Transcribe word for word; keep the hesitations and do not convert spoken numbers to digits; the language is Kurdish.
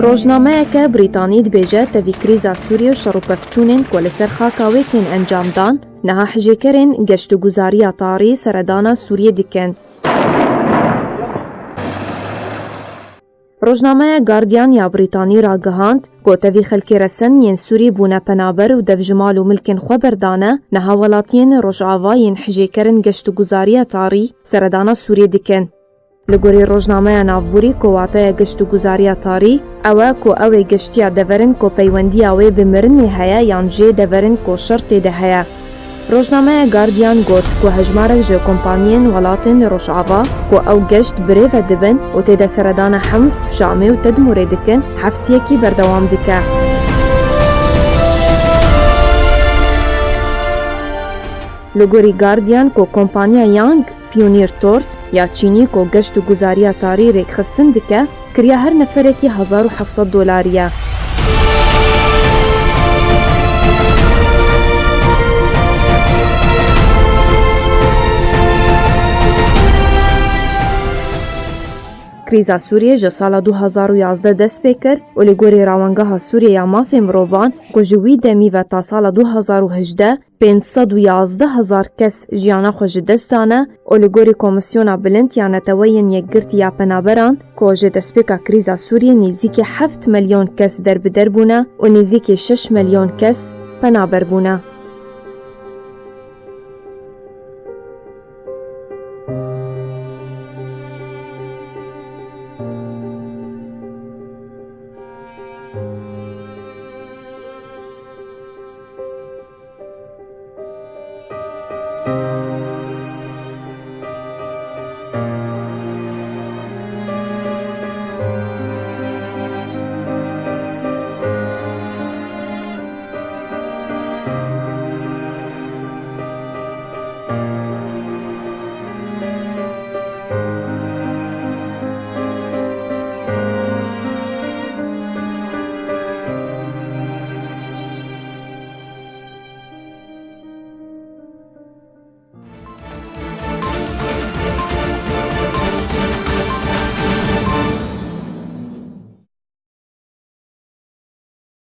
Rojnameyeke Brîtanî dibêje, tevî krîza Sûriyê û şer û pevçûnên ku li ser xaka wê tên encamdan, niha hijêkerên geştguzariya tarî seredana Sûriyê dikin. Rojnameya Guardian ya Brîtanî ragihand ku tevî xelkê resen yên Sûrî bûne penaber û dev ji mal û milkên xwe berdane, niha welatiyên Rojava yên hijêkerin geştguzariya tarî seredana Sûriyê dikin. Li gorî rojnameya navborî ku wateya geştguzariya tarî ew e ku ew ê geştiya deverin ku peywendiya wê bi mirinê heye yan jê deverin ku şer tê de heye. Rojnameya Guardian got ku hejmarek ji kompaniyên welatên Rojava ku ew geşt birêve dibin û tê de seredana Hems, Şamê û Tedmûrê dikin, heftiyekî berdewam dike. Li gorî Guardian ku kompaniya Yang Pioneer Tours ya Çînî ku geşt û guzariya tarî rêkxistin dike, kiriya her neferekî hezar û heft sed dolarî ye. Krîza Sûriyê ji sala du hazar û yazdeh dest pê kir û li gorî Rawengeha Sûriyê ya Mafê Mirovan ku ji wî demî ve ta sala du hazar û hejdeh pênc sed û yazdeh hezar kes jiyana xwe ji dest dane û li gorî Komîsyona Bilind ya Neteweyên Yekgirtî ya Penaberan ku ji destpêka krîza Sûriyê nêzîkî heft milyon kes derbider bûne û nêzîkî şeş milyon kes penaber bûne.